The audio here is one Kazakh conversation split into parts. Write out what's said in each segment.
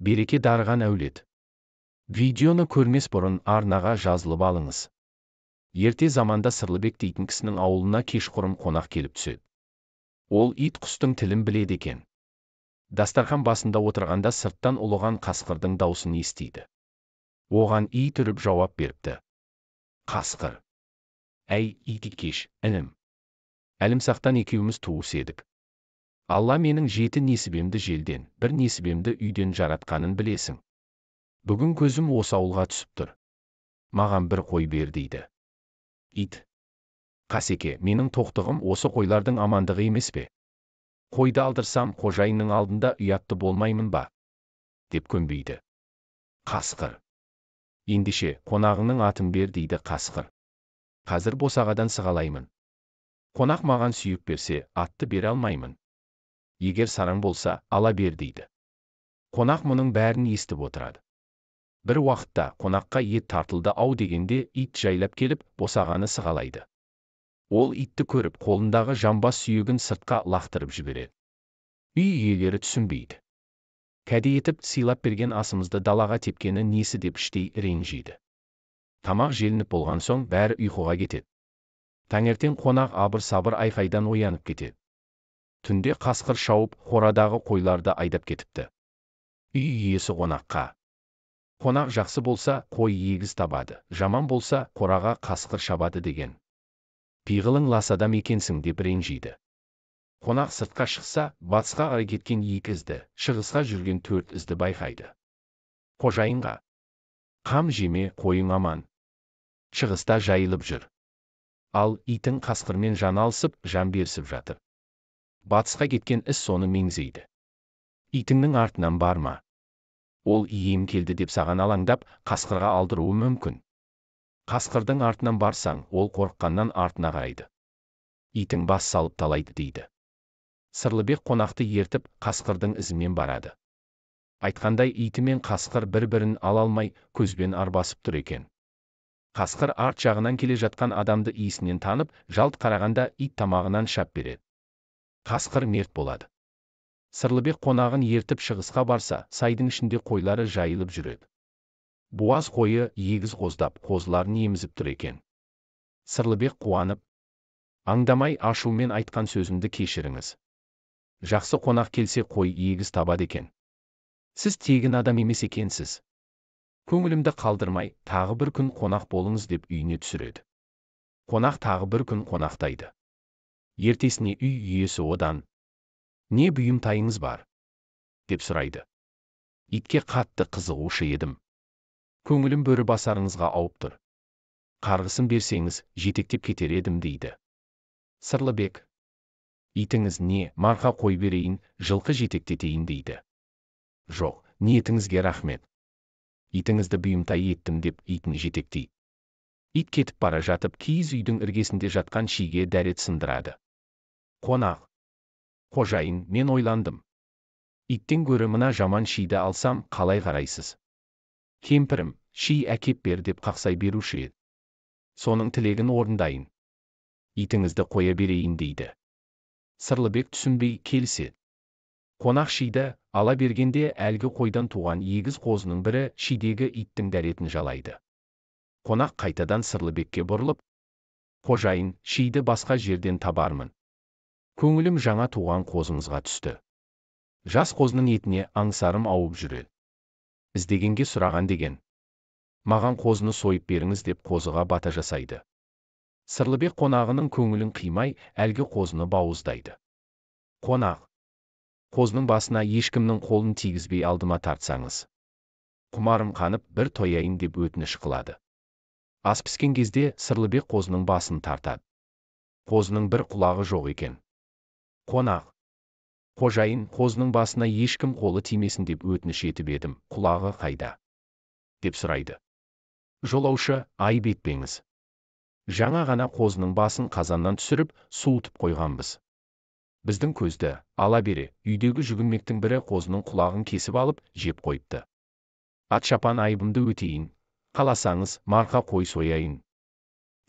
Береке дарыған әулет. Видеоны көрмес бұрын арнаға жазылып алыңыз. Ерте заманда Сырлыбек дейтін кісінің ауылына кешқұрым қонақ келіп түседі. Ол ит құстың тілін біледі екен. Дастархан басында отырғанда сырттан ұлыған қасқырдың даусын естиді. Оған ит үріп жауап беріпті. Қасқыр: «Әй, итекеш, інім. Әлімсақтан екеуміз туыс едік. Алла менің 7 несібемді желден, 1 несібемді үйден жаратқанын білесің. Бүгін көзім осы ауылға түсіп тұр. Маған бір қой бер», дейді. Ит: «Қасеке, менің тоқтығым осы қойлардың амандығы емес пе? Қойды алдырсам, қожайынның алдында ұятты болмаймын ба?» деп көнбейді. Қасқыр: «Ендеше, қонағыңның атын бер», дейді қасқыр. «Қазір босағадан сығалаймын. Қонақ маған сүйек берсе, атты бере алмаймын. Егер сараң болса, ала бер», дейді. Қонақ мұның бәрін естіп отырады. Бір уақытта қонаққа ет тартылды ау дегенде ит жайлап келіп, босағаны сығалайды. Ол итті көріп, қолындағы жамбас сүйегін сыртқа лақтырып жібереді. Үй иелері түсінбейді. Кәде етіп сыйлап берген асымызды далаға тепкені несі деп іштей ренжиді. Тамақ желініп болған соң бәрі ұйқыға кетеді. Таңертең қонақ абыр-сабыр айқайдан оянып кетеді. Түнде қасқыр шауып, қорадағы қойларды айдап кетіпті. Үй иесі қонаққа: «Қонақ жақсы болса, қой егіз табады, жаман болса, қораға қасқыр шабады деген. Пиғылың лас адам екенсің», деп ренжиді. Қонақ сыртқа шықса, батысқа қарай кеткен 2 ізді, шығысқа жүрген 4 ізді байқайды. Қожайынға: «Қам жеме, қойың аман. Шығыста жайылып жүр. Ал итің қасқырмен жан алысып, жан берісіп жатыр. Батысқа кеткен іс соны меңзейді. Итіңнің артынан барма. Ол ием келді деп саған алаңдап, қасқырға алдыруы мүмкін. Қасқырдың артынан барсаң, ол қорыққаннан артына қарайды. Итің бас салып талайды», дейді. Сырлыбек қонақты ертіп, қасқырдың ізімен барады. Айтқандай, иті мен қасқыр бір-бірін ала алмай, көзбен арбасып тұр екен. Қасқыр арт жағынан келе жатқан адамды иісінен танып, жалт қарағанда ит тамағынан шап береді. Қасқыр мерт болады. Сырлыбек қонағын ертіп шығысқа барса, сайдың ішінде қойлары жайылып жүреді. Буаз қойы егіз қоздап, қозыларын емізіп тұр екен. Сырлыбек қуанып: «Аңдамай ашумен айтқан сөзімді кешіріңіз. Жақсы қонақ келсе, қой егіз табады екен. Сіз тегін адам емес екенсіз. Көңілімді қалдырмай, тағы бір күн қонақ болыңыз», деп үйіне түсіреді. Қонақ тағы бір күн қонақтайды. Ертесіне үй иесі одан: «Не бұйымтайыңыз бар?» деп сұрайды. «Итке қатты қызығушы едім. Көңілім бөрі басарыңызға ауып тұр. Қарғысын берсеңіз, жетектеп кетер едім», дейді. Сырлыбек: «Итіңіз не, марқа қой берейін, жылқы жетектетейін», дейді. «Жоқ, ниетіңізге рахмет. Итіңізді бұйымтай еттім», деп итін жетектейді. Ит кетіп бара жатып, киіз үйдің іргесінде жатқан шиге дәрет сындырады. Қонақ: «Қожайын, мен ойландым. Иттен гөрі мына жаман шиді алсам, қалай қарайсыз? Кемпірім, ши әкеп бер деп қақсай беруші еді. Соның тілегін орындайын. Итіңізді қоя берейін», дейді. Сырлыбек түсінбей келіседі. Қонақ шиді ала бергенде әлгі қойдан туған егіз қозының бірі шидегі иттің дәретін жалайды. Қонақ қайтадан Сырлыбекке бұрылып: «Қожайын, шиді басқа жерден табармын. Көңілім жаңа туған қозыңызға түсті. Жас қозының етіне аңсарым ауып жүреді. Іздегенге сұраған деген. Маған қозыны сойып беріңіз», деп қозыға бата жасайды. Сырлыбек қонағының көңілін қимай, әлгі қозыны бауыздайды. Қонақ: «Қозының басына ешкімнің қолын тигізбей алдыма тартсаңыз, құмарым қанып, бір тояйын», деп өтініш қылады. Ас піскен кезде Сырлыбек қозының басын тартады. Қозының бір құлағы жоқ екен. Қонақ: «Қожайын, қозының басына ешкім қолы тимесін деп өтініш етіп едім, құлағы қайда?» деп сұрайды. «Жолаушы, айып етпеңіз. Жаңа ғана қозының басын қазаннан түсіріп, суытып қойғанбыз. Біздің көзді ала бере, үйдегі жүгінмектің бірі қозының құлағын кесіп алып, жеп қойыпты. Ат шапан айыбымды өтейін, қаласаңыз, марқа қой сояйын.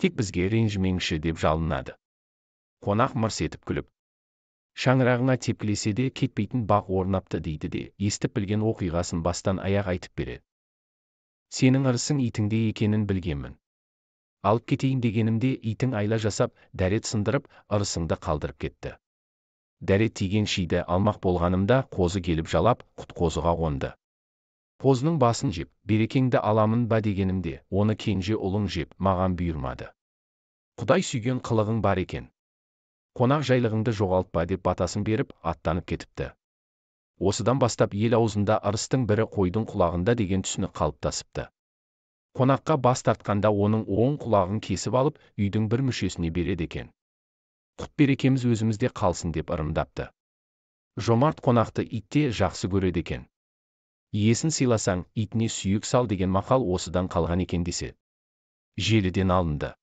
Тек бізге ренжімеңші», деп жалынады. Қонақ мырс етіп күліп: Шаңырағыңа тепкілесе де кетпейтін бақ орнапты дейді де, естіп білген оқиғасын бастан аяқ айтып береді. Сенің ырысың итіңде екенін білгенмін. Алып кетейін дегенімде итің айла жасап, дәрет сындырып, ырысыңды қалдырып кетті. Дәрет тиген шиді алмақ болғанымда қозы келіп жалап, құт қозыға қонды. Қозының басын жеп, берекеңді аламын ба дегенімде, оны кенже ұлың жеп, маған бұйырмады. Құдай сүйген қылығың бар екен. Қонақ жайлығыңды жоғалтпа деп батасын беріп, аттанып кетіпті. Осыдан бастап ел аузында ырыстың бірі қойдың құлағында деген түсінік қалыптасыпты. Қонаққа бас тартқанда оның оң құлағын кесіп алып, үйдің бір мүшесіне береді екен. Құт берекеміз өзімізде қалсын деп ырымдапты. Жомарт қонақты итте жақсы көреді екен. Иесін сыйласаң, итіне сүйек сал деген мақал осыдан қалған екен десе. Желіден алынды.